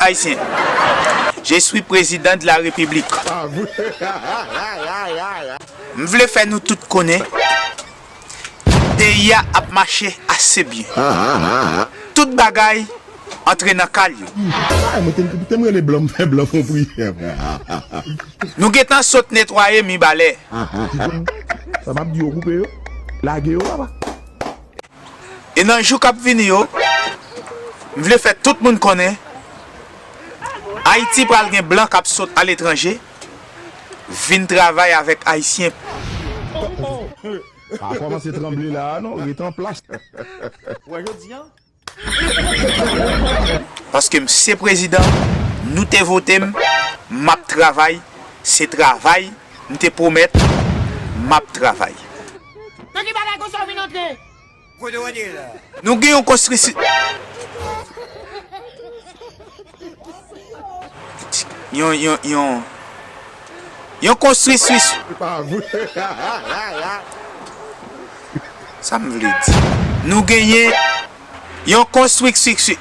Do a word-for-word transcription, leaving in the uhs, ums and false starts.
Ayisyen. Je suis président de la République. M vle fè nou tout konnen peyi a ap mache ase byen. Tout bagay antre nan kal yo. Ay, mwen te, te m rele blan, m fè blan fon priyè. Nou gentan sot netwaye Mibalè. Sa m ap di yo, koupe yo, lage yo, papa. E nan jou k ap vini yo, m vle fè tout moun konnen, Ayiti pral gen blan k ap sot aletranje, vin travay avèk Ayisyen. Pa kòmanse tranble la a non, ret an plas. Ou wè jodi a? Paske m se prezidan, nou te vote m, m ap travay, se travay, m te pwomèt, m ap travay. Nan ki bagay konsa w vin antre? Kote w antre la? Nou gen yon konstrisi-, yon, yon, yon, yon konstriswis-, Se pa vre. Sa m vle di? Nou genyen yon konstrikswis-,